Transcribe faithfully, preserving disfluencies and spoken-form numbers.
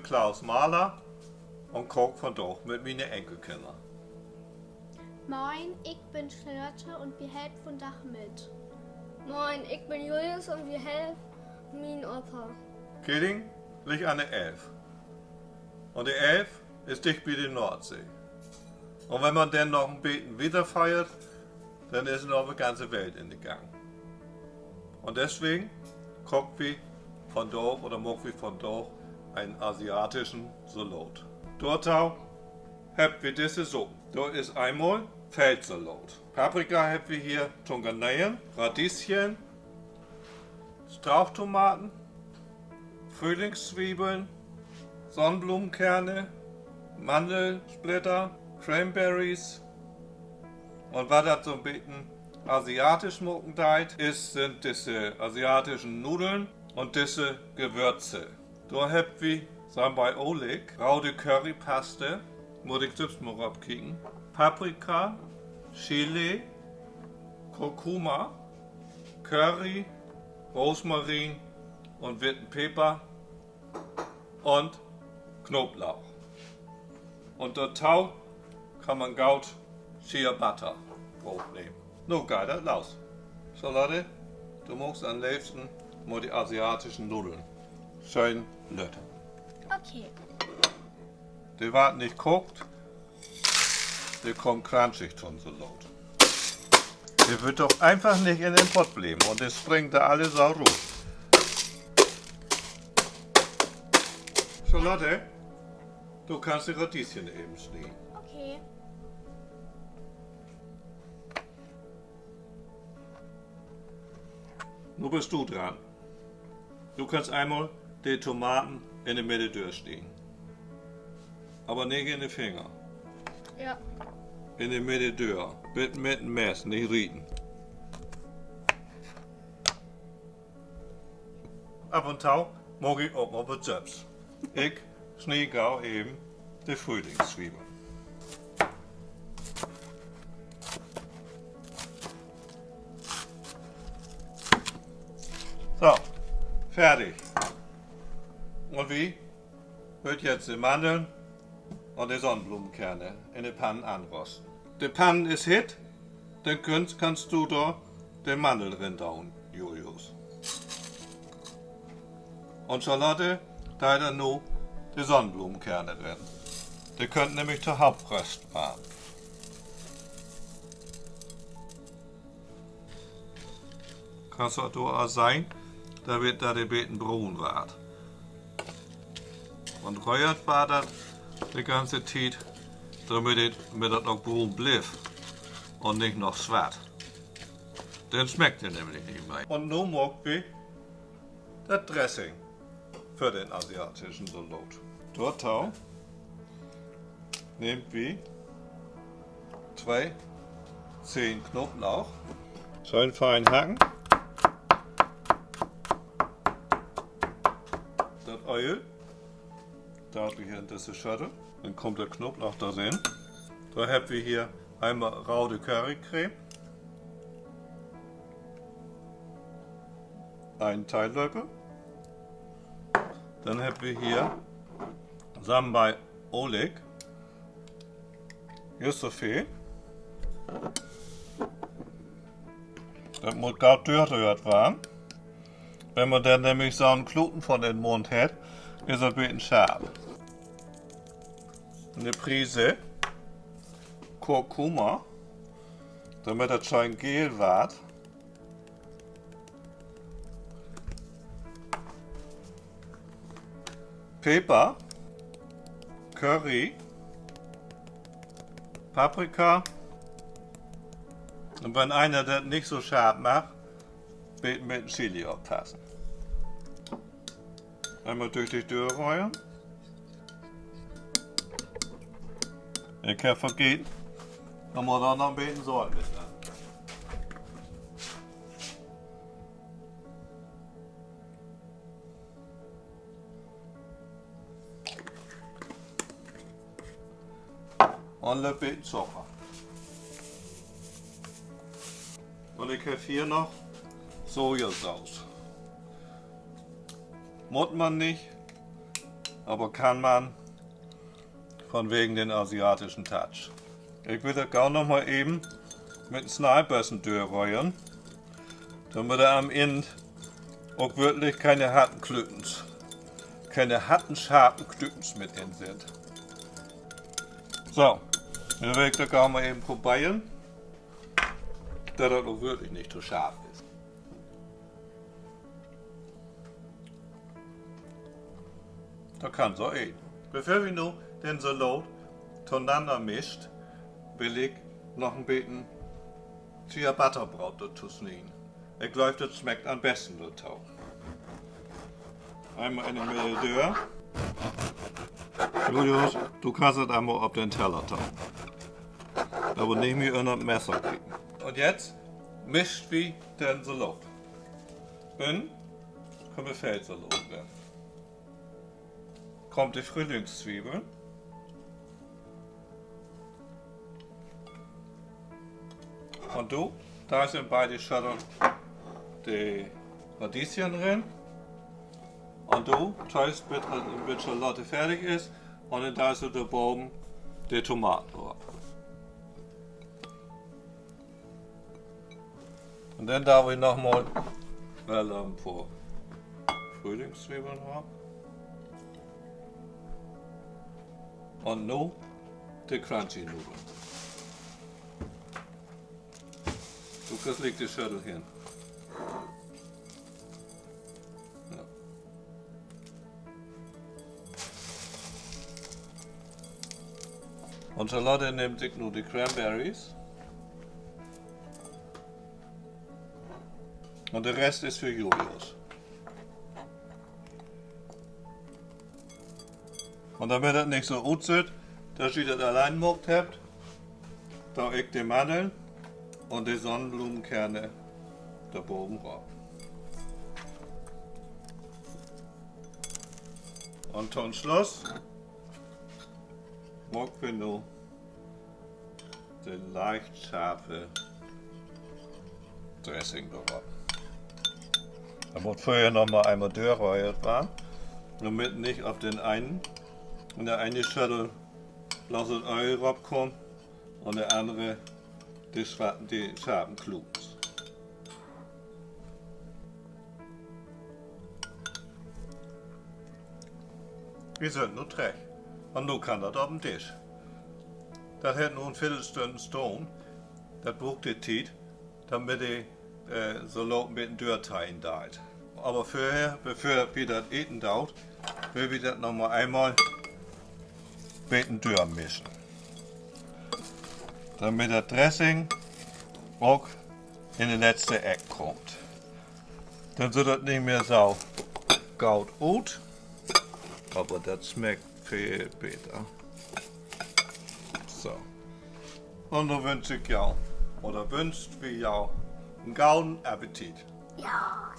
Klaus Mahler un kook vundaag mit miene Enkelkinner. Moin, ik bün Charlotte un wi helpt vundaag mit. Moin, ik bün Julius un wi helpt mien Opa. Kehdingen liggt an de Elv. Un de Elv is dicht bi de Noordsee. Un wenn man denn noch en beten wieter föhrt, denn is noch de ganze Welt in de Gang. Un deswegen kookt wi vundaag oder maakt wi vundaag en asiatischen Salaat. Dorto hebbt wi disse Saken. Dor is eenmal Feldsalaat. Paprika hebbt wi hier to'n Garneren, Radieschen, Strauchtomaten, Frühlingszwiebeln, Sonnenblumenkerne, Mandelsplitter, Cranberries. Un wat dat so'n beten asiatisch maken deit, is, sünd disse asiatischen Nudeln un disse Gewürze. Dor hebbt wi Sambal Oelek, rode Currypaste, mutt ik sülvst mal ropkieken, Paprika, Chili, Kurkuma, Curry, Rosmarin un witten Peper un Knoblauch. Un dorto kann man goot Ciabatta-Broot nehmen. Nu geiht dat los. Charlotte, du maakst an'n leevsten mal de asiatischen Nudeln schöön lütt. Okay. De warrt nich kaakt, de kaamt crunchig to'n Salaat. De wüllt doch eenfach nich in den Pott blieven un de springt dor alle so rut. Charlotte, du kannst de Radieschen even snieden. Okay. Nu büst du dran. Du kannst eenmal de Tomaten in de Midde dörsnieden. Aver nich in de Finger. Ja. In de Midde dör. Mit, mit en Mess, nich rieten. Af un to maak ik ok mal wat sülvst. Ik snie gau even de Frühlingszwiebeln. So, fertig. Un wi wüllt jetzt de Manneln un de Sonnenblumenkerne in de Pann anrosten. De Pann is hitt, denn kannst, kannst du dor de Manneln rin doon, Julius. Un Charlotte deit dor nu de Sonnenblumenkerne rin. De köönt nämlich tohoop röst warrn. Kannst du dor al sehn, dat de, dat de beten bruun warrt. Un röhrt warrt dat de ganze Tiet, dormit dat, dormit dat ok bruun blifft un nich noch swart. Denn smeckt de nämlich nich mehr. Un nu maakt wi dat Dressing för den asiatischen Salaat. Dorto nehmt wi twee Zehn Knoblauch. Schöön fein hacken. Dat Ööl doot wi hier in disse Schöttel. Denn kummt dat Knoblauch dor rin. Dor hebbt wi hier eenmal rode Currycreme. Een Teelöpel. Denn hebbt wi hier Sambal Oelek. Jüst so veel. Dat mutt goot dörröhrt warrn. Wenn man denn nämlich so'n Kluten vör den Mund hett, is dat beten scharp. 'Ne Prise Kurkuma, dormit dat schöön geel warrt. Peper, Curry, Paprika. Un wenn een dat nich so scharp mag, beten mit 'n Chili oppassen. Eenmal dörch de Döör röhren. Ik heff vergeten, dor mutt ok noch en beten Solt mit rin. Un en beten Zucker. Un ik heff hier noch Sojasoß. Mutt man nich, Aver kann man, vunwegen den asiatischen Touch. Ik will dat gau noch mal even mit en Snijdbessen dörröhren, dormit dor an'n Enn ok würklich kene harten Klüttens, kene harten, scharpen Klüttens mit in sünd. So, nu will ik dat gau mal even proberen, dat dat ok würklich nich to scharp is. Dat kann so een. Bevör wi nu den Salaat tonanner mischt, will ik noch en beten Ciabatta-Broot dorto snieden. Ik glööv, dat smeckt an'n besten dorto. Eenmal in de Middel dör. Julius, du kannst dat eenmal op den Teller doon. Aver nich mehr ünner't Messer kieken. Un jetzt mischt wi den Salaat. Un kümmt Feldsalaat rin. Kaamt de Frühlingszwiebeln. Un do, dor sünd in beide Schötteln de Radieschen rin. Un do töövst, bit, bit Charlotte fertig is. Un denn deist du dor baven de Tomaten rop. Un denn doon wi noch mal, äh, en poor Frühlingszwiebeln rop. Un nu de Crunchy-Nudeln. Du kriggst gliek de Schöttel hen. Ja. Un Charlotte nimmt sik nu de Cranberries. Un de Rest is för Julius. Un dormit dat nich so utsüht, dat ji dat alleen maakt hebbt, do ik de Manneln un de Sonnenblumenkerne dor baven rop. Un to'n Sluss maakt wi nu de leicht scharpe Dressing dorop. Dat mutt vörher noch mal eenmal dörröhrt warrn, dormit nich op den enen, in de ene Schöttel bloots dat Öl ropkummt un de annere de swatten, de scharpen Klüttens. Wi sünd nu trecht. Un nu kann dat op den Disch. Dat hett nu en Viddelstünn stahn. Dat bruukt de Tiet, dormit de, äh, Salaat en beten dörteihen deit. Aver vörher, bevör wi dat eten doot, will wi dat noch mal eenmal beten dörmischen. Dormit dat Dressing ok in de letzte Eck kummt. Denn süht dat nich mehr so goot ut. Aver dat smeckt veel beter. So. Un nu wünsch ik jo, oder wünscht wi jo, en goden Appetit. Ja.